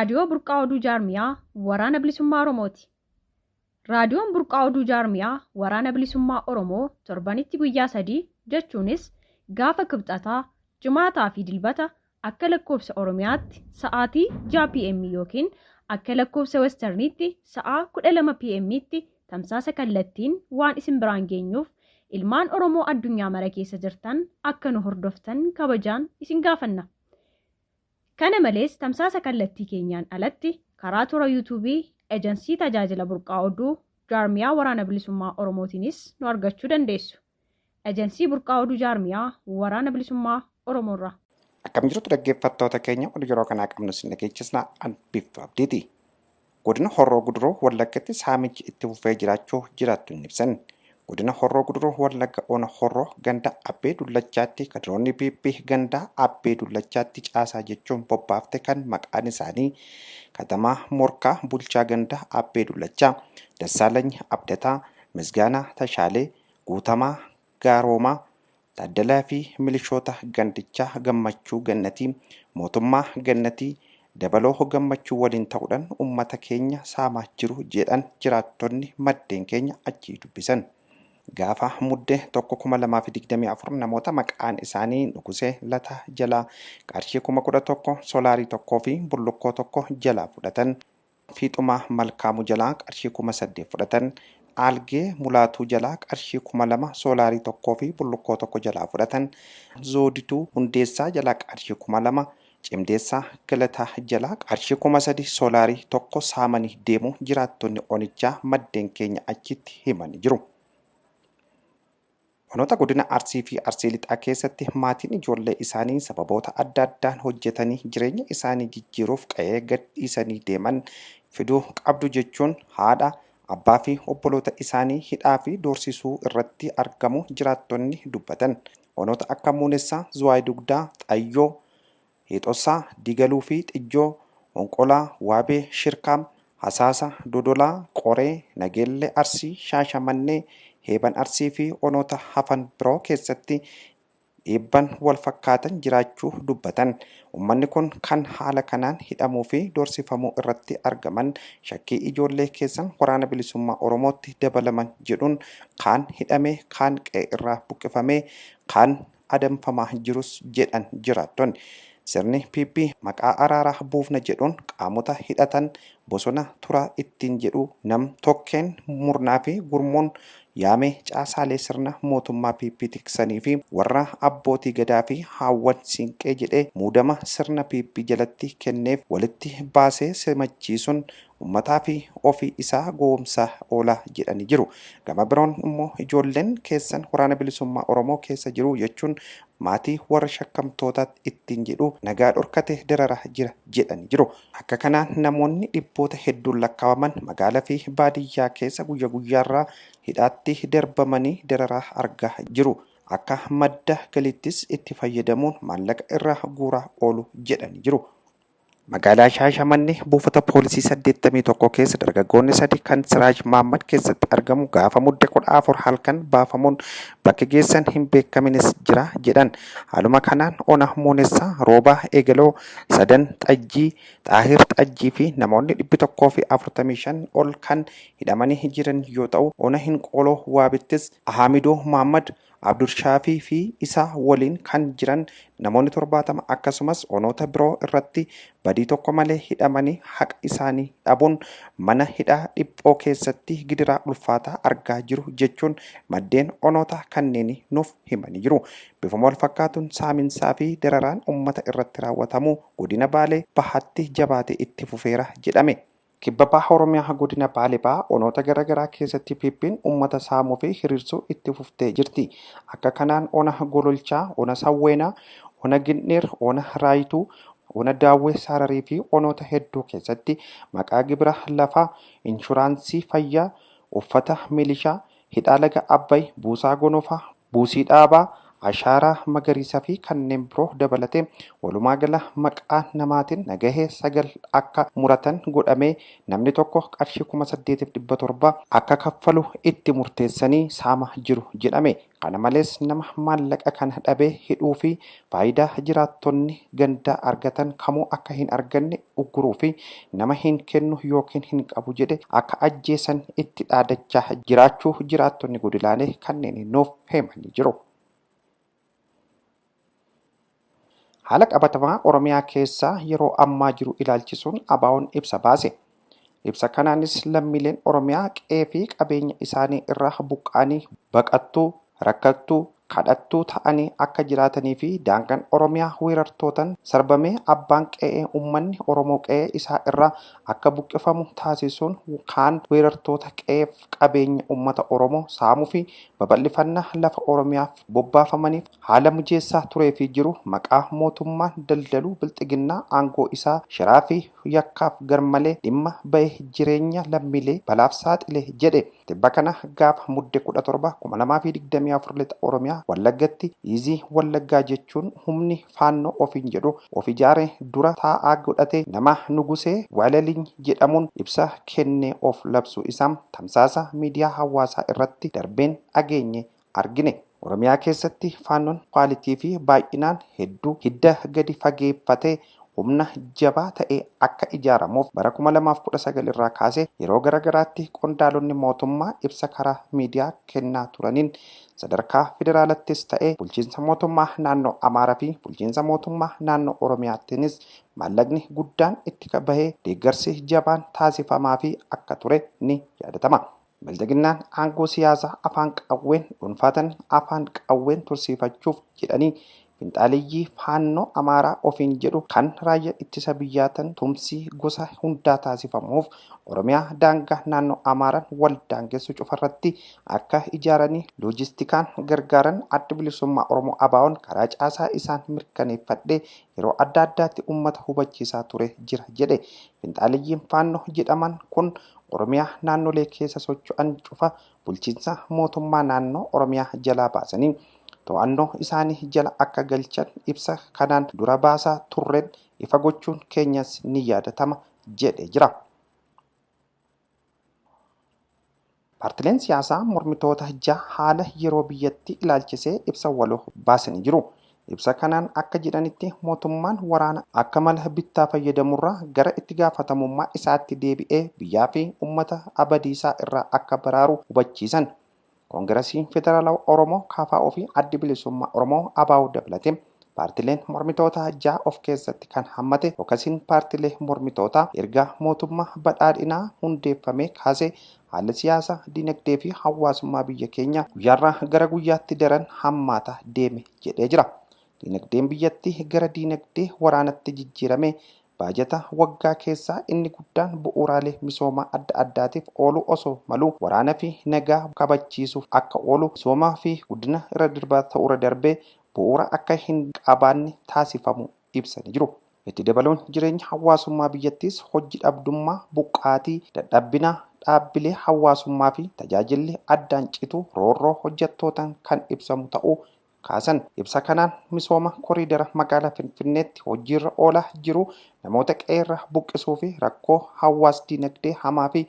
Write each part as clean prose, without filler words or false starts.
Raadiyoo Burqaa Oduu Jaarmiyaa Waraana Bilisummaa Oromooti. Raadiyoon Burqaa Oduu Jaarmiyaa Waraana Bilisummaa Oromoo torbanitti guyyaa 3 jechuunis gaafa Kibxataa, Jimaataa fi Dilbata akka lakkoofsa Oromiyaatti sa'aatii 6 PM ykn akka lakkoofsa Westerniitti sa'aa 12 PMtti tamsaasa kallattiin waan isin biraan geenyuuf ilmaan Oromoo addunyaa mara keessa jirtan akka nu hordoftan kabajaan isin gaafanna. Kana malees tamsaasa kallattii keenyaan alatti karaa toora Yuutuubii Ejansii Tajaajila Burqaa Oduu Jaarmiyaa Waraana Bilisummaa Oromootiinis nu argachuu dandeessu. Ejansii Burqaa Oduu Jaarmiyaa Waraana Bilisummaa Oromoorraa. Akkam jirtu dhaggeeffattoota keenya, oduu yeroo kanaa qabnu isin dhageechisna, an Biiftuu Abdiiti. Godina Horroo Guduruu Wallaggatti saamichi itti fufee jiraachuu jiraattonni ibsan. Godina Horroo Guduruu Wallagga Ona Horroo ganda Abbee Dullachaatti kadiroonni PP ganda Abbee Dullachaatti caasaa jechuun bobbaafte kan maqaan isaanii Katamaa Morkaa bulchaa ganda Abbee Dullachaa, Dassaalany Abdataa, Misgaanaa Tashaalee, Guutamaa Gaaroomaa, Taaddalaa fi milishoota gandichaa Gammachuu Gannatii, Mootummaa Gannatii, Dabaloo Gammachuu waliin ta'uudhaan uummata keenya saamaa jiru jedhan jiraattonni maddeen keenya achii dubbisan. Gaafa Muddee 1,2024 namoota maqaan isaanii Nugusee Lataa jalaa qarshii 11,000, solaarii 1 fi bullukkoo 1 jalaa fudhatan. Fiixumaa Malkaamuu jalaa qarshii 8,000 fudhatan. Aalgee Mulaatuu jalaa qarshii 2,000, soolaarii 1 fi bullukkoo 1 jalaa fudhatan. Zoodituu Hundeessaa jalaa qarshii 2,000, Cimdeessaa Galataa jalaa qarshii 3,000, soolaarii 1 saamanii deemuu jiraattonni onichaa maddeen keenya achitti himanii jiru. Onoota godina Arsii fi Arsii Lixaa keessatti maatiin ijoollee isaanii sababoota adda addaan hojjetanii jireenya isaanii jijjiiruuf qa'ee gad dhiisanii deeman fiduu qabdu jechuun haadha, abbaa fi obboloota isaanii hidhaa fi doorsisuu irratti argamu jiraattonni dubbatan. Onoota akka Muunessaa, Zuwaay Dugdaa, Xayyoo, Heexossaa, Digaluu fi Xijjoo, Honqolaa, Waabee, Shirkaa, Hasaasa, Dodolaa, Qoree, Nageelle Arsii, Shaashamannee, Heeban Arsii fi onoota hafan biroo keessatti dhiibban wal fakkaatan jiraachuu dubbatan. Uummanni kun kan haala kanaan hidhamuu fi doorsifamuu irratti argaman shakkii ijoollee keessan Waraana Bilisummaa Oromootti dabalaman jedhuun kaan hidhamee, kaan qe'ee irraa buqqifamee, kaan adamfamaa jirus jedhan jiraattonni. Sirni PP maqaa araaraa buufna jedhuun qaamota hidhatan bosona turaa ittiin jedhu nam tokkeen murnaa fi gurmuun yaamee caasaalee sirna mootummaa PP tiksanii fi warra abbootii gadaa fi haawwan siinqee jedhee muudama sirna PP jalatti kenneef walitti baasee simachiisuun uummataa fi ofii isaa gowwoomsaa oola jedhanii jiru. Gama biroon immoo ijoolleen keessan Waraana Bilisummaa Oromoo keessa jiru jechuun maatii warra shakkamtootaa ittiin jedhu nagaa dhorkate dararaa jira jedhanii jiru. Akka kanaan namoonni dhibboota hedduun lakkaawaman magaalaa fi baadiyyaa keessa guyya guyyaarraa hidhaatti darbamanii dararaa argaa jiru. Akka madda galiittis itti fayyadamuun maallaqa irraa guuraa oolu jedhanii jiru. Magaalaa Shaashamannee buufata poolisii 81 keessa dargaggoonni sadi kan Siraaj Maammad keessatti argamu gaafa Mudde 14 halkan baafamuun bakki geessan hin beekaminis jira jedhan. Haaluma kanaan ona Muunessaa, Roobaa Eegaloo, Sadan Xajjii, Xaahir Xajjii fi namoonni 145 ol kan hidhamanii jiran yoo ta'u, ona Hinqooloo Waabittis Ahaamidoo Maammad, Abdulshaafii fi isa waliin kan jiran namoonni 70 akkasumas onoota biroo irratti badii tokko malee hidhamanii haqa isaanii dhabuun mana hidhaa dhiphoo keessatti gidiraa ulfaataa argaa jiru jechuun maddeen onoota kanneenii nuuf himanii jiru. Bifuma wal fakkaatuun saaminsaa fi dararaan uummata irratti raawwatamu godina Baalee Bahaatti jabaatee itti fufeera jedhame. Kibba Baha Oromiyaa Godina Baalee Bahaa onoota gara garaa keessatti PPn uummata saamuu fi hiriirsuu itti fuftee jirti. Akka kanaan ona Gololchaa, ona Sawweenaa, ona Gindhiir, ona Raayituu, ona Daawwee Saararii fi onoota hedduu keessatti maqaa gibira lafaa, inshuraansii fayyaa, uffata milishaa, hidhaa laga Abbay, buusaa gonofaa, buusii dhaabaa, ashaaraa magariisaa fi kanneen biroo dabalatee walumaa gala maqaa namaatiin nagahee 9 akka muratan godhamee namni tokko qarshii 8700 akka kaffalu itti murteessanii saama jiru jedhame. Kana malees nama maallaqa kana dhabee hidhuu fi faayidaa jiraattonni gandaa argatan kamuu akka hin arganne ugguruu fi nama hin kennu yookiin hin qabu jedhe akka ajjeesan itti dhaadachaa jiraachuu jiraattonni godinaalee kanneen nuuf himanii jiru. Haala qabatamaa Oromiyaa keessaa yeroo ammaa jiru ilaalchisuun ABO'n ibsa baase. Ibsa kanaanis lammiileen Oromiyaa qe'ee fi qabeenya isaanii irraa buqqa'anii baqattuu, rakkattuu, kadhattuu ta'anii akka jiraatanii fi daangaan Oromiyaa weerartootaan sarbamee abbaan qe'ee uummanni Oromoo qe'ee isaa irraa akka buqqifamu taasisuun kaan weerartoota qe'eef qabeenya uummata Oromoo saamuu fi babal'ifannaa lafa Oromiyaaf bobbaafamaniif haala mijeessaa turee fi jiru maqaa mootummaan daldaluu bilxiginnaa aangoo isaa shiraa fi yakkaaf garmalee dhimma ba'e jireenya lammiilee balaaf saaxile jedhe. Tibba kana gaafa mudde 17 2024 lixa Oromiyaa Wallaggatti Iizii Wallaggaa jechuun humni faannoo ofiin jedhu of ijaare dura taa'aa godhate nama Nugusee Walaliin jedhamuun ibsa kennee of labsuu isaa tamsaasa miidiyaa hawaasaa irratti darbeen dhageenye argine. Oromiyaa keessatti faannoon kwaalitii fi baay'inaan hedduu hidda gadi fageeffatee humna jabaa ta'e akka ijaaramuuf bara 2019 irraa kaasee yeroo garaagaraatti qondaalonni mootummaa ibsa karaa miidiyaa kennaa turaniin sadarkaa federaalattis ta'e bulchiinsa mootummaa naannoo Amaaraa fi bulchiinsa mootummaa naannoo Oromiyaattiinis maallaqni guddaan itti bahee deeggarsi jabaan taasifamaa fi akka ture ni yaadatama. Bilxiginnaan aangoo siyaasaa afaan qawween dhuunfatan afaan qawween tursiifachuuf jedhanii finxaaliyyii faannoo Amaaraa ofiin jedhu kan raayyaa ittisa biyyaatiin tumsii gosa hundaa taasifamuuf Oromiyaa daangaa naannoo Amaaraan wal daangessu cufarratti akka ijaaranii loojistikaan gargaaran adda bilisummaa Oromoo ABO'n karaa caasaa isaan mirkaneeffadhee yeroo adda addaatti uummata hubachiisaa ture jira jedhe. Finxaaliyyiin faannoo jedhaman kun Oromiyaa naannolee keessa socho'an cufa bulchiinsa mootummaa naannoo Oromiyaa jalaa baasanii to'annoo isaanii jala akka galchan ibsa kanaan dura baasaa turreen ifa gochuun keenyas ni yaadatama jedhe jira. Paartileen siyaasaa mormitoota ja'a haala yeroo biyyatti ilaalchisee ibsa waloo baasanii jiru. Ibsa kanaan akka jedhanitti mootummaan waraana akka mala bittaa fayyadamurraa gara itti gaafatamummaa isaatti deebi'ee biyyaa fi uummata abadiisaa irraa akka baraaru hubachiisan. Koongirasiin Federaalawaa Oromoo KFO fi Addi Bilisummaa Oromoo ABO dabalatee paartileen mormitoota ja'a of keessatti kan hammate yookaasiin paartilee mormitootaa erga mootummaa badhaadhinaa hundeeffamee kaasee haalli siyaasaa, dinagdee fi hawaasummaa biyya keenya guyyaarraa gara guyyaatti daran hammaataa deeme jedhee jira. Dinagdeen biyyattii gara dinagdee waraanatti jijjiirame baajata waggaa keessaa inni guddaan bu'uuraalee misoomaa adda addaatiif oolu osoo malu waraana fi nagaa kabachiisuuf akka oolu misoomaa fi guddina irra darbaa ta'uura darbee bu'uura akka hin qabaanne taasifamu ibsanii jiru. Itti dabaluun jireenya hawaasummaa biyyattiis hojii dhabdummaa, buqqaatii, dadhabbina dhaabbilee hawaasummaa fi tajaajilli addaan citu roorroo hojjettootaan kan ibsamu ta'uu kaasan. Ibsa kanaan misooma koriidara magaalaa Finfinneetti hojiirra oolaa jiru namoota qe'eerra buqqisuu fi rakkoo hawaas dinagdee hamaa fi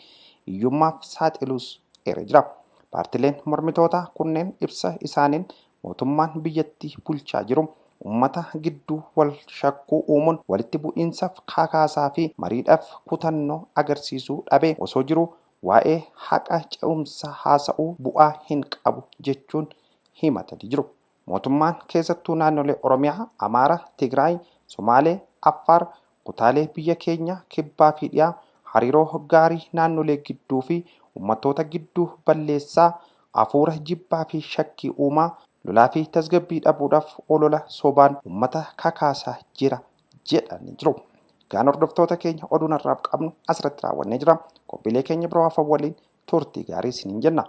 hiyyummaaf saaxiluus eeree jira. Paartileen mormitootaa kunneen ibsa isaaniin mootummaan biyyattii bulchaa jiru uummata gidduu wal shakkuu uumuun walitti bu'iinsaaf kakaasaa fi mariidhaaf kutannoo agarsiisuu dhabee osoo jiru waa'ee haqa ce'umsaa haasa'uu bu'aa hin qabu jechuun himatanii jiru. Mootummaan keessattuu naannolee Oromiyaa, Amaara, Tigraay, Somaalee, Affaar, kutaalee biyya keenya kibbaa fi dhiyaa hariiroo gaarii naannolee gidduu fi uummattoota gidduu balleessaa hafuura jibbaa fi shakkii uumaa lolaa fi tasgabbii dhabuudhaaf olola sobaan uummata kakaasaa jira jedhanii jiru. Gaan hordoftoota keenya oduun har'aaf qabnu asirratti raawwannee jira. Qophiilee keenya biroo hafan waliin turtii gaarii isiniin jenna.